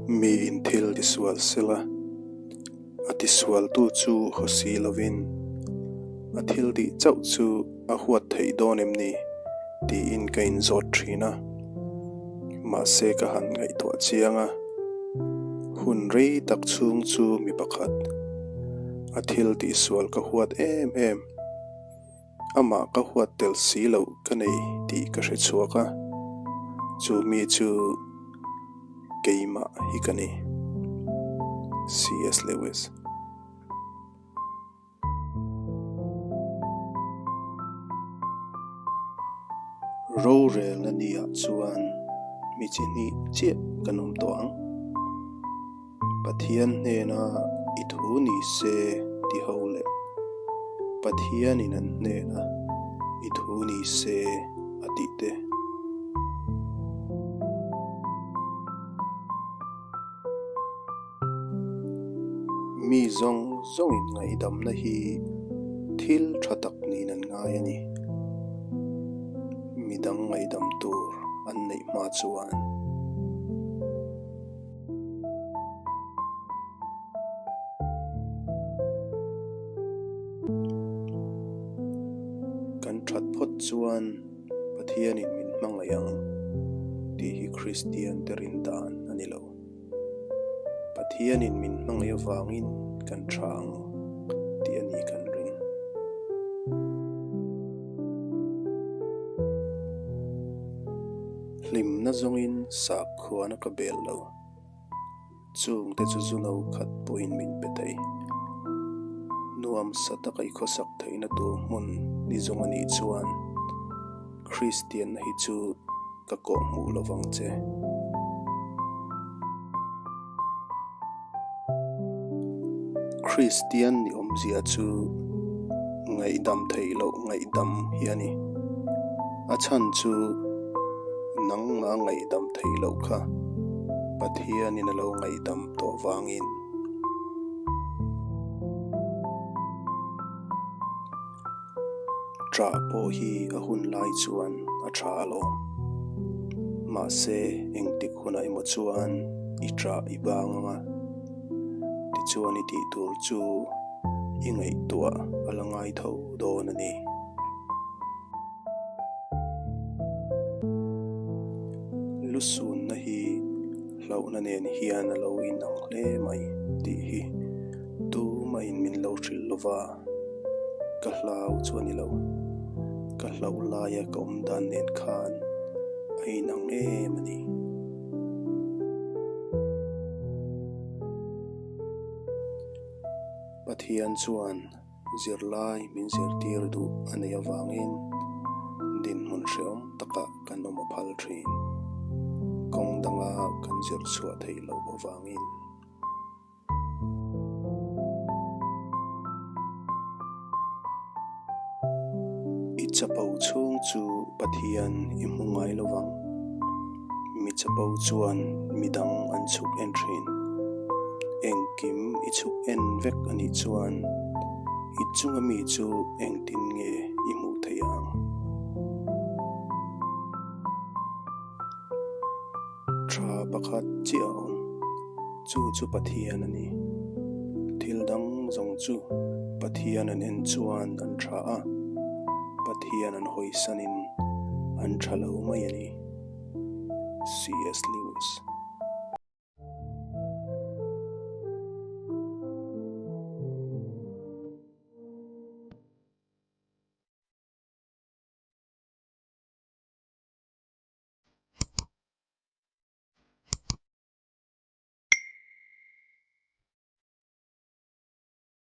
Miin thil tisual sela, a tisualtu chu haw si lovin a thil tih chauh chu a huat theih dawn em ni tiin ka inzawt thin a. Mahse ka han ngaihtuah chiang a, hun rei tak chhung chu mi pakhat a thil tihsual ka huat em em. Amah ka huat tel si loh ka nei tih ka hre chhuak a, chu mi chu keimah hi ka ni. CS Lewis. Rorelna niah chuan mi chi hnih chiah kan awm tawh ang. Pathian hnena i thu ni se ti ho leh Pathianin an hnena i thu ni se a tih te. Mi zawng zawngin ngaihdamna hi thil tha tak niin an ngai a ni. Midang ngaihdam tur an neih hma chuan. Kan that phawt chuan Pathianin min hmangaih ang tih hi Kristian te rin dan a ni lo. Pathianin min hmangaih avangin kan tha ang tih a ni kan ring. Hlimna zawngin sakhuana ka bel lo. Chungte chu zu no khat pawhin min pe thei. Nuam sa taka i khawsak theihna tur hmun ni zawng a nih chuan Kristianna hi chu ka kawh hmuh lovang che. Kristian ni awmzia chu ngaihdam theih loh ngaihdam hi a ni. A chhan chu nangmah ngaihdam theih loh kha Pathianin a lo ngaihdam tawh vangin. Ṭah pawh hi a hun lai chuan a ṭha alawm. Mahse, engtik hunah emaw chuan i ṭah i bang ang a, tichuan i tih tur chu i ngaihtuah a la ngai tho dawn a ni. Lusunna hi hlauhna nen hian a lo inang hle mai tih hi tumahin min lo hrilh lova, ka hlau chu a ni lo. Ka hlauh laia ka awm dan nen khan a inang em a ni. Pathian chuan. Zirlai min zirtir duh a neih avangin dinhmun hrehawm takah kan awm a phal thin. Kawng danga kan zir chhuah theih loh avangin. I chapo chhung chu Pathian i hmu ngai lo vang. Mi chapo chuan midang an chhuk en thin. Engkim i chhuk en vek a nih chuan i chunga mi chu engtin nge i hmuh theih ang? Tha pakhat chiah a awm, chu chu Pathian a ni. Thil dang zawng chu Pathian an en chuan an tha a, Pathian an hawisanin an tha lo mai a ni. CS Lewis.